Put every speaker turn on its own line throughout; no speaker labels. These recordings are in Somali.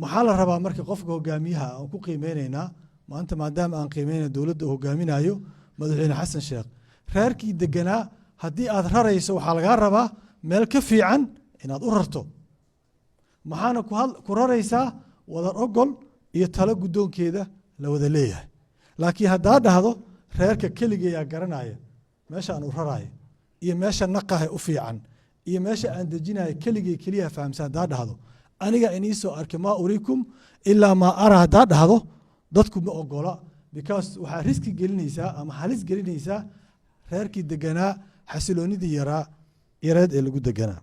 Maxaa la rabaa marka qofka hogaamiyaha aan ku qiimeyneynaa maanta, maadaama aan qiimeynay dowladda uu hogaaminayo Madaxweyne Xasan Sheekh? Reerkii deganaa haddii aad rarayso, waxaa lagaa rabaa meel ka fiican inaad u rarto. Maxaana ku raraysaa? Wadar ogol iyo talo guddoonkeeda la wada leeyahay. Laakiin haddaa dhahdo reerka keligeeyaa garanaya meesha aan u rarayo iyo meesha naqaha u fiican iyo meesha aan dejinayo, keligay keliya fahamsan haddaa dhahdo, aniga inii soo arkay, maa uriikum ilaa maa ara haddaa dhahdo, dadku ma ogola, because waxaa risk gelinaysaa ama halis gelinaysaa reerkii deganaa, xasiloonidii yaraa yareed ee lagu deganaa.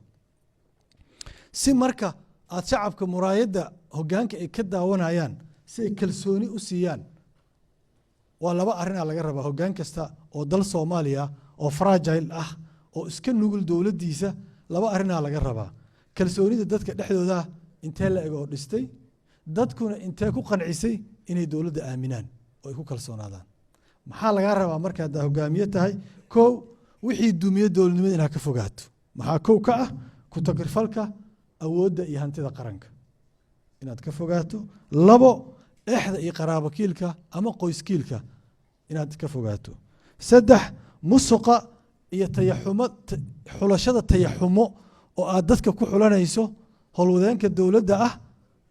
Si marka aad shacabka muraayadda hoggaanka ay ka daawanayaan si ay kalsooni u siiyaan, waa laba arrinaa laga rabaa hoggaan kasta oo dal Soomaaliya oo fragile ah oo iska nugul dowladdiisa. Laba arrinaa laga rabaa: kalsoonida dadka dhexdooda intee la eg oo dhistay, dadkuna intee ku qancisay inay dowladda aaminaan oo ay ku kalsoonaadaan. Maxaa lagaa rabaa marka haddaa hogaamiye tahay? Kow, wixii dumiye dowladnimada inaad ka fogaato. Maxaa kow ka ah? Ku tagrifalka awoodda iyo hantida qaranka inaad ka fogaato. Labo, exda iyo qaraabokiilka ama qoyskiilka inaad ka fogaato. Saddex, musuqa iyo tayaxumo, xulashada tayaxumo oo aad dadka ku xulanayso, howlwadeenka dowladda ah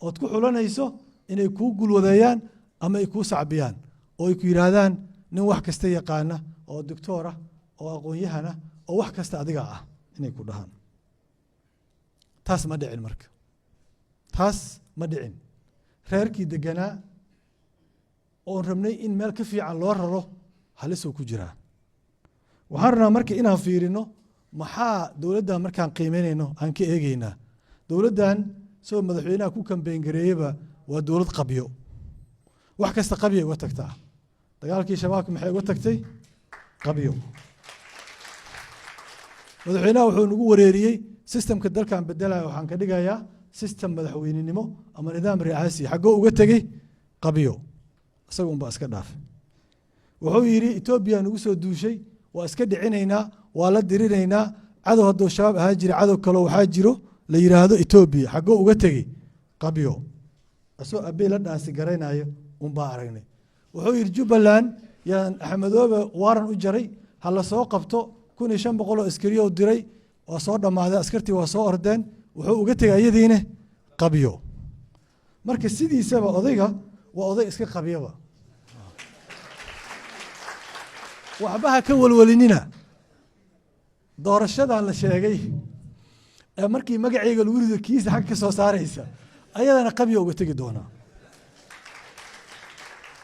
ood ku xulanayso inay kuu gulwadeeyaan ama ay kuu sacbiyaan oo ay ku yidhaahdaan nin wax kasta yaqaana oo doctor ah oo aqoon-yahan ah oo wax kasta adiga ah inay ku dhahaan. Taas ma dhicin. Marka taas ma dhicin. Reerkii deganaa oon rabnay in meel ka fiican loo raro halisuu ku jiraa. Waxaan rabnaa marka inaan fiirino maxaa dowladdan markaan qiimeynayno aan ka eegeynaa. Dowladdan soo madaxweynaha ku campaign gareeyeba waa dowlad qabyo, wax kasta qabyay uga tagtaa. Dagaalkii Shabaabka maxay uga tagtay? Qabyo. Madaxweynaha wuxuu nagu wareeriyey systemka dalkan bedelaya, waxaan ka dhigayaa system madaxweynenimo ama nidaam ri'aasi. Xaggoo uga tegey? Qabyo. Isaga unbaa iska dhaafay. Wuxuu yidhi Etoobiya nagu soo duushay, waa iska dhicinaynaa, waa la dirinaynaa. Cadow hadduu Shabaab ahaan jira, cadow kaloo waxaa jiro la yidhaahdo Etoobiya. Xaggoo uga tegey? Qabyo. Asoo Abiy la dhaansi garaynayo unbaa aragnay. Wuxuu yidhi Jubbaland yaan Axmedoobe waaran u jaray, ha la soo qabto. 1500 oo askariyo diray, waa soo dhammaaday askartii, waa soo ordeen. Wuxuu uga tegay iyadiine qabyo. Marka sidiisaba odayga waa oday iska qabyaba. Waxba ha ka walwalinina doorashadan la sheegay ee markii magacayga lagu rido kiisa xagga ka soo saaraysa, ayadana qabya uga tegi doonaa.